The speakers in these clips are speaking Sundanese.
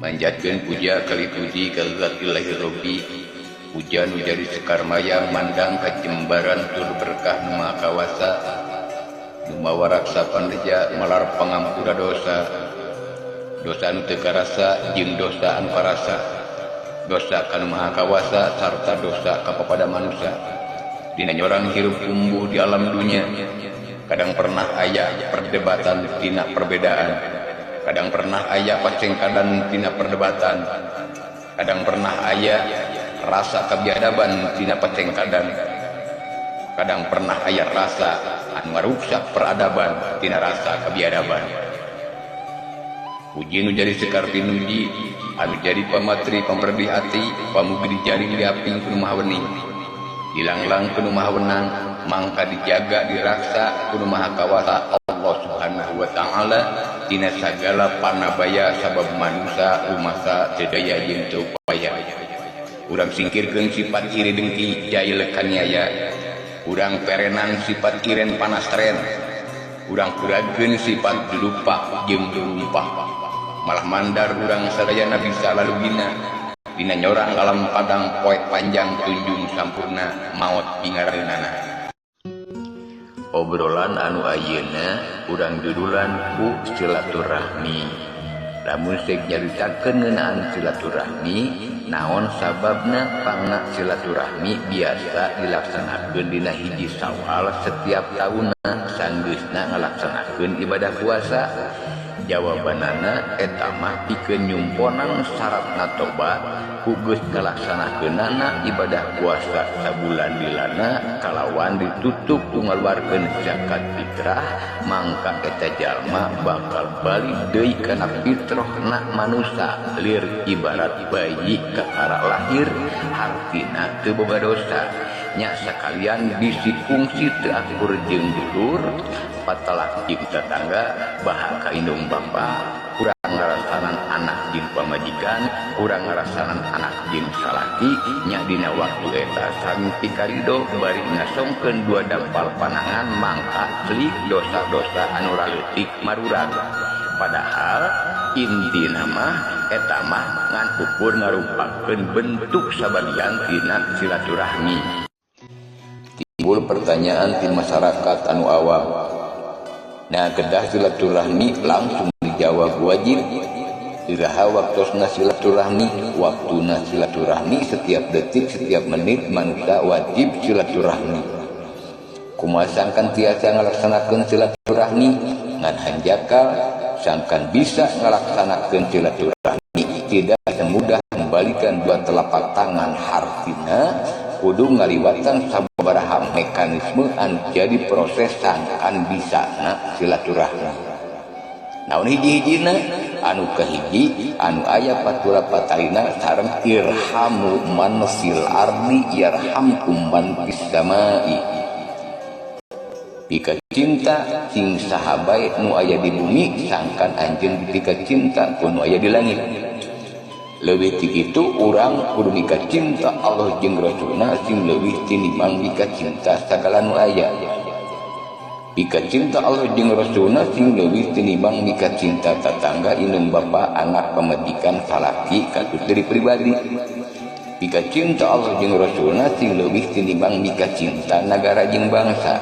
Manjatkeun puja kali puji ka zat Ilahi Rabbi. Puja nu jadi sekar maya mandang ka jembaran tur berkah nu maha kawasa. Nu mawaraksa pandeja malar pangampura dosa. Dosa nu teu karasa jeung dosa anu karasa. Dosa ka nu maha kawasa sarta dosa ka papada manusia. Dina nyorang hirup tumbuh di alam dunia. Kadang pernah aya perdebatan tina perbedaan. Kadang pernah aya pacengkadan tina perdebatan. Kadang pernah aya rasa kebiadaban tina pacengkadan. Kadang pernah aya rasa anu ngaruksak peradaban tina rasa kebiadaban. Puji nu jadi sekar pinuji, anu jadi pamatri pamerdih ati, pamugi dijaring diaping ku nu maha wening. Dilanglang ku nu maha wenang, mangka dijaga diraksa ku nu maha kawasa Allah Subhanahu wa taala dina sagala panabaya sabab manusa rumasa teu daya jeung teu upaya. Urang singkirkeun sifat iri dengki jail kaniaya. Urang perenan sifat iren panastren. Urang kuragkeun sifat lupa jeung lumpah. Malah mandar urang sadayana bisa lalugina. Dina nyorang alam padang poek panjang tunjung sampurna maot pingaraeunana. Obrolan anu ayeuna urang judulan ku silaturahmi. Lamun seuk nyaritakeun ngeunaan silaturahmi, naon sababna pangna silaturahmi biasa dilaksanakeun dina hiji Sawal setiap taunna sanggeusna ngalaksanakeun ibadah puasa? Jawabanana eta mah pikeun nyumponan syaratna tobat ku geus ngalaksanakeunana ibadah puasa sabulan dilana kalawan ditutup ku ngaluarkeun zakat fitrah, mangka eta jalma bakal balik deui kana fitrahna manusa lir ibarat bayi kakara lahir hartina teu boga dosa. Nya sakalian bisi kungsi teu akur jeung dulur patelah jeung tetangga baha ka indung bapa, kurang ngarasanan anak jeung pamajikan, kurang ngarasanan anak jeung salaki. Nya dina waktu eta sami pikarido bari ngasongkeun dua dampal panangan mangka celik dosa-dosa anu raleutik marurag. Padahal intina mah eta mah ngan ukur ngarupakeun bentuk sabagian tina silaturahmi. Timbul pertanyaan di masyarakat anu awam. Nah, kedah silaturahmi langsung dijawab wajib. Iraha waktosna silaturahmi, waktuna silaturahmi setiap detik, setiap menit manusia wajib silaturahmi. Kumaha sangkan tiasa ngalaksanakeun silaturahmi ngan hanjakal sangkan bisa ngalaksanakeun silaturahmi tidak semudah membalikan dua telapak tangan, hartina kudu ngaliwatan sababaraha mekanisme anu jadi proses sangkan bisana silaturahmi. Naon hiji-hijina? Anu kahiji anu aya patura patalina sareng irhamu man fil ardi yarhamkum man fis samai. Pika cinta sing saha bae nu aya di bumi sangkan anjeun pika cinta ku nu aya di langit. Leuwih ti kitu urang kudu mika cinta Allah jeung Rasulna sing leuwih tinimbang mika cinta sagala nu aya. Mika cinta Allah jeung Rasulna sing leuwih tinimbang mika cinta tatangga, indung bapa, anak, pamajikan, salaki, katut diri pribadi. Mika cinta Allah jeung Rasulna sing leuwih tinimbang mika cinta nagara jeung bangsa.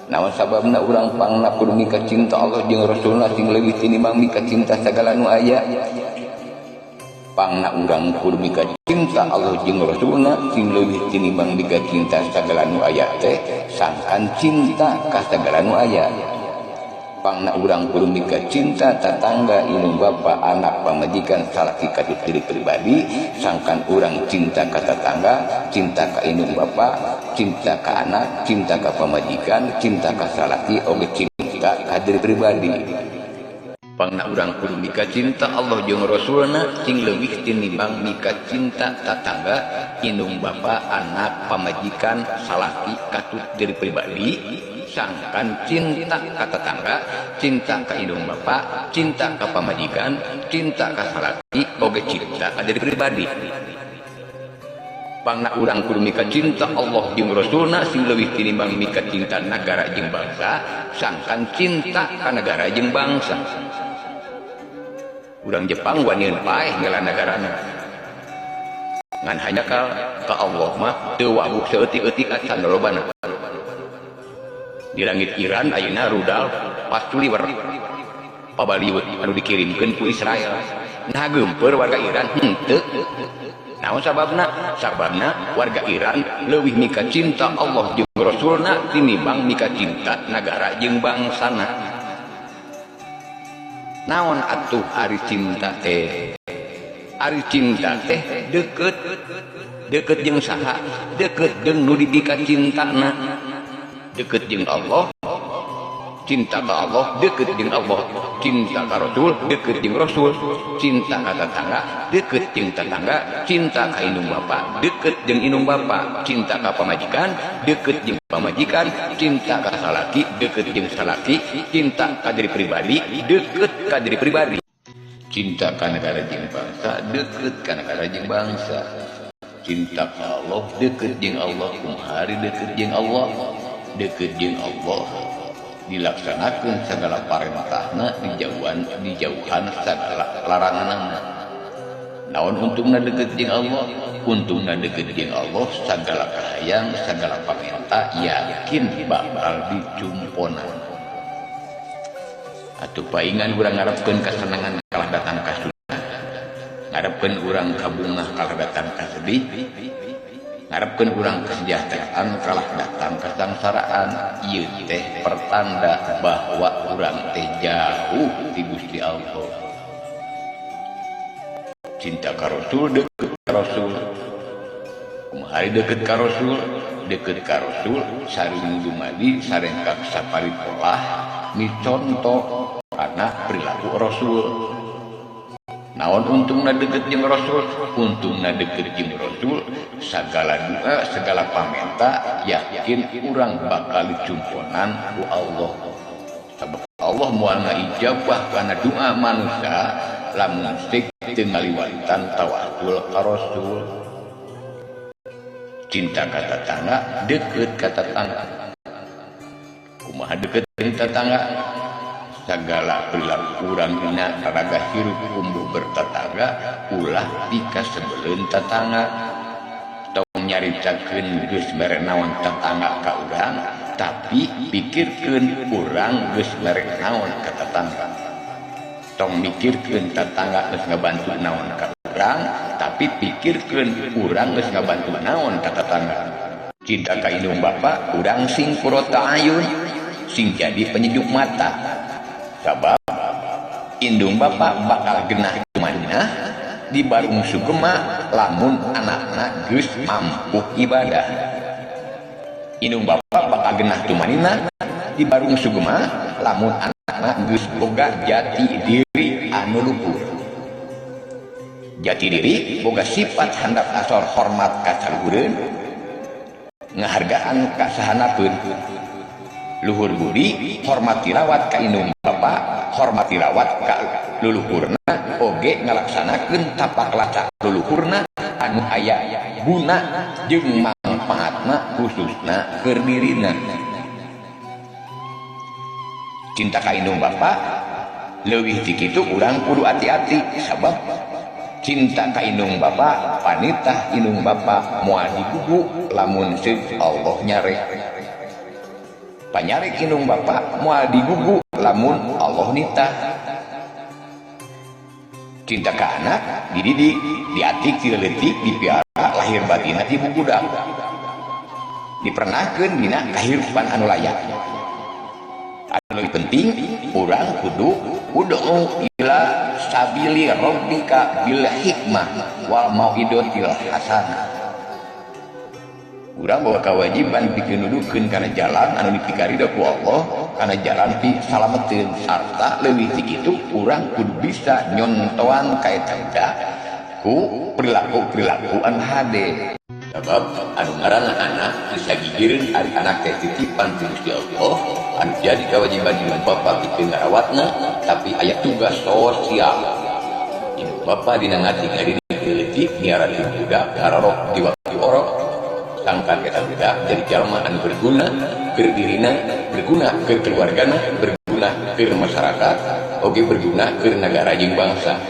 Naon sababna urang pangna kudu mika cinta Allah jeung Rasulna sing leuwih tinimbang mika cinta sagala nu aya? Pangna urang kudu mika cinta Allah jeung Rasulna sing leuwih tinimbang mika cinta sagala nu aya teh sangkan cinta ka sagala nu aya. Pangna urang kudu mika cinta tatangga, indung bapa, anak, pamajikan, salaki, katut diri pribadi sangkan urang cinta ka tatangga, cinta ka indung bapa, cinta ka anak, cinta ka pamajikan, cinta ka salaki, oge cinta ka diri pribadi. Pangna urang kudu mika cinta Allah jeung Rasulna sing leuwih tinimbang mika cinta tatangga, indung bapa, anak, pamajikan, salaki, katut diri pribadi sangkan cinta ka tetangga, cinta ka indung bapa, cinta ka pamajikan, cinta ka salaki, oge cinta ka diri pribadi. Pangna urang kudu mika cinta Allah jeung Rasulna sing leuwih tinimbang mika cinta nagara jeung bangsa sangkan cinta ka nagara jeung bangsa. Urang Jepang wanian paeh ngela negarana. Ngan hanya ka Allah mah teu wawuh saeutik-eutik acan lolobana. Di langit Iran ayeuna rudal pastuliwer pabaliut anu dikirimkeun ku Israel. Nah geumpeur warga Iran henteu. Naon sababna? Sababna warga Iran leuwih mika cinta Allah jeung Rasulna tinimbang mika cinta nagara jeung bangsana. Naon atuh ari cinta teh? Ari cinta teh deukeut. Deukeut jeung saha? Deukeut jeung nu dipika cintana. Deukeut jeung Allah, cinta ka Allah, deukeut jeung Allah, cinta ka Rasul, deukeut jeung Rasul, cinta ka tetangga, deukeut jeung tetangga, cinta ka indung bapa, deukeut jeung indung bapa, cinta ka pamajikan, deukeut jeung pamajikan, cinta ka salaki, deukeut jeung salaki, cinta ka diri pribadi, deukeut ka diri pribadi, cinta ka negara jeung bangsa, deukeut ka negara jeung bangsa, cinta ka Allah, deukeut jeung Allah, kumaha ari deukeut jeung Allah, deukeut jeung Allah dilaksanakan segala parentahna, dijauhan segala laranganna. Naon untungna deukeut jeung Allah? Untungna deukeut jeung Allah segala kahayang, segala pamenta yakin bakal dicumponan. Atuh paingan urang ngarepkeun kasenangan kalah datang ka susah, ngarepkeun urang kabungah kalah datang ka sedih, ngarepkeun urang kesejahteraan kalah datang kesangsaraan. Ieu teh pertanda bahwa urang teh jauh ti Gusti Allah. Cinta ka Rasul, deukeut ka Rasul. Kumaha deukeut ka Rasul? Deukeut ka Rasul sareng dumadi sareng ka saparipolah miconto kana perilaku Rasul. Naon untungna deukeut jeung Rasul? Untungna deukeut jeung Rasul sagala doa, segala pamenta yakin urang bakal dicumponan ku Allah. Sabab Allah moal ngaijabah kana doa manusia lamun sik teu ngaliwatan tawasul ka Rasul. Cinta ka tetangga, deukeut ka tetangga. Kumaha deukeut jeung tetangga? Segala perilaku urang dina raga hirup umbuh bertetangga, ulah pikasebeleun tetangga. Tong nyaritakeun geus mere naon tetangga ka urang, tapi pikirkeun urang geus mere naon ka tetangga. Tong mikirkeun tetangga geus ngabantu naon ka urang, tapi pikirkeun urang geus ngabantu naon ka tetangga. Cinta ka indung bapa, urang sing qurrata ayun, sing jadi penyejuk mata. Sabab indung bapa bakal genah kumaha di barung sugema lamun anakna geus mampu ibadah. Indung bapa bakal genah tumanina di barung sugema lamun anakna geus boga jati diri anu luhur. Jati diri boga sifat handap asor hormat ka saluhureun, ngahargaan ka sahanapeun. Luhur budi hormat tilawat ka indung bapa, hormat tilawat ka luluhurna, oge ngalaksanakeun tapak lacak luluhurna anu aya guna jeung mangpaatna khususna keur dirina. Cinta ka indung bapa leuwih ti kitu urang kudu ati-ati, sabab cinta ka indung bapa panitah indung bapa moal digugu lamun seuk Allah nyarek. Panyarek indung bapa moal digugu lamun Allah nitah. Cinta ka anak dididik, diatik ti leutik, dipiara lahir batinna ti bubudak, dipernahkeun dina kahirupan anu layak. Anu leuwih penting urang kudu ud'u ila sabili rabbika bil hikmah wal mau'idatil hasanah. Urang bawa kewajiban pikeun nuduhkeun kana jalan anu dipikaridho ku Allah, kana jalan pi salameteun, sarta leuwih ti kitu urang kudu bisa nyontoan ka eta budak ku perilaku-perilaku anu hade. Sabab anu ngaranna anak bisa gigireun ari anak teh titipan ti Gusti Allah anu jadi kewajiban indung bapa pikeun ngarawatna, tapi aya tugas sosial. Indung bapa dina ngati ngadidik leutik miara ti budak ngarorok di waktu orok, sangkan eta budak jadi jalma anu berguna keur dirina, berguna keur keluargana, berguna keur masyarakat, oge berguna keur nagara jeung bangsa.